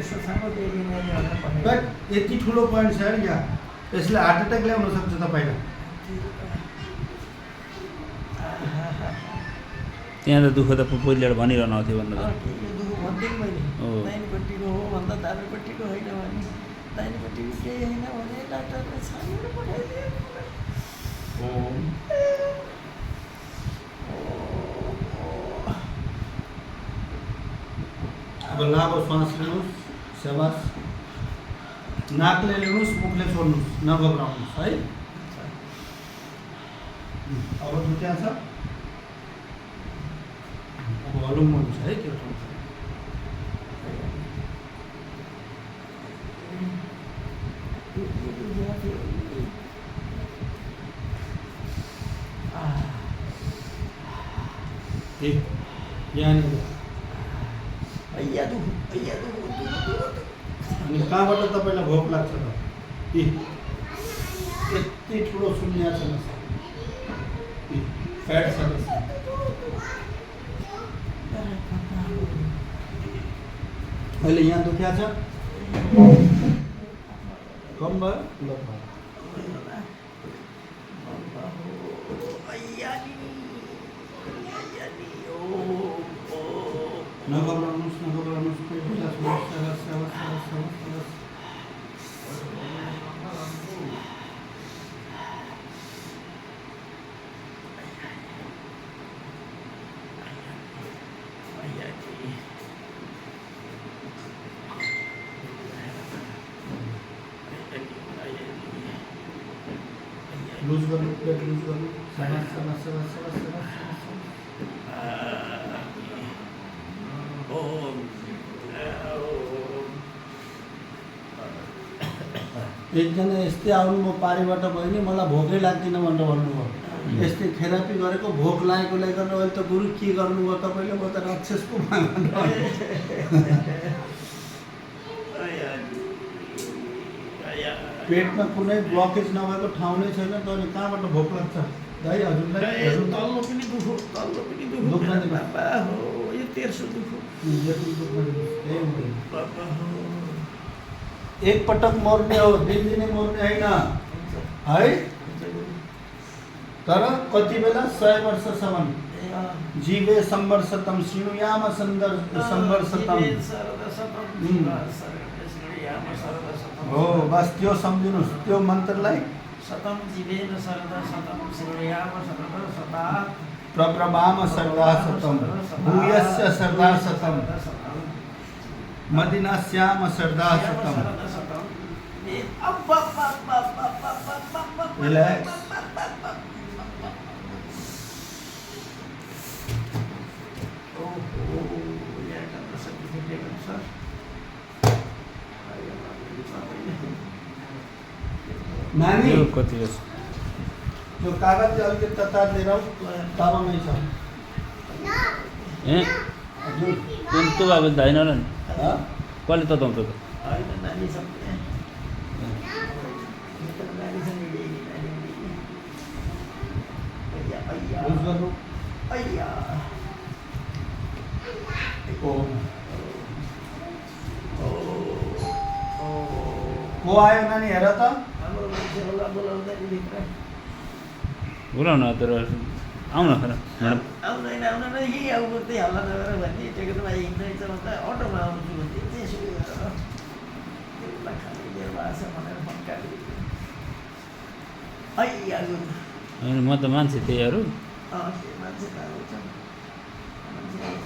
यस्तो सानो देखिने भनेर भनेको। बट यति ठुलो पोइन्ट छ यार यहाँ, यसले हार्ट एट्याक ल्याउन सक्छ तपाईँलाई। त्यहाँ त दुःख त पहिलेबाट भनिरहनु थियो भन्नु त। दुःख भन्थेँ मैले, हो। दाहिनेपट्टिको हो भन्दा दाहिनेपट्टिको होइन भने, दाहिनेपट्टिको केही होइन भने डाक्टरले छानेर पठाइदियो। अब लामो श्वास लिनुहोस्, शाबास। नाकले लिनुहोस्, मुखले छोड्नुहोस्, नघबराउनुहोस् है। अब दुख्या छ, अब हलुङ हुन्छ है त्यो ठाउँ। ठिक, यहाँनिर अनि कहाँबाट तपाईँलाई भोक लाग्छ त? यति ठुलो शून्य छ न, फ्याट छ त। अहिले यहाँ दुख्या छ, कम भयो, ल भयो। नघबराउनुहोस्, नघबराउनुहोस्, पेट ढिला छोड्नुहोस्, शाबास, शाबास, शाबास, शाबास, शाबास। लुज गर्नु, पेट लुज गर्नु, शाबास, शाबास, शाबास, शाबास, शाबास, शाबास। एकजना यस्तै आउनुभयो पारीबाट, बहिनी मलाई भोकै लाग्दैन भनेर भन्नुभयो। यस्तै थेरापी गरेको, भोक लागेकोले गर्दा अहिले त गुरु के गर्नुभयो तपाईँले, म त राक्षस पो पेटमा कुनै ब्लकेज नभएको ठाउँ नै छैन त अनि कहाँबाट भोक लाग्छ? दाइ हजुरलाई तल्लो पनि दुखो, तल्लो पनि दुखो। दुख्न दिनु। बाबा हो, यो तेर्सो दुखो। यति दुख्न दिनुहोस्, केही हुँदैन। बाबा हो। एक पटक मर्ने हो, दिनदिनै मर्ने होइन है। तर कति बेला? 100 वर्षसम्म। जीवे संवर्षतम श्रीणुयाम संवर्षतम। हो, बस त्यो सम्झिनुहोस्, त्यो मन्त्रलाई। शतम जीवेन शरद शतम श्रीणुयाम शरद शता प्रप्रभाम सरदा शतम भूयस्य सरदा शतम मदिनास्याम सरदा शतम। रिलैक्स। नानी कति बेस जो कागज चाहिँ अलिकति ततार लिएर आऊ, तामामै छ। ए त्यो अब धाइन र नि हाँ? कसले तताउँछ त? लुज गर्नु। को आयो नानी, हेर त। बोलाउन तर आउन खर म्याडम। आउँदैन आउँदैन यही आउनु त्यही हल्ला नगरेर भन्ने टेकनमा हिँड्दैछ भन्दा अटोमा आउँछु भन्थे त्यसो खाने लिएर भएको छ भनेर फोन काटिदियो। होइन म त मान्छे त्यही अरू मान्छे त आउँछ, मान्छे आउँछ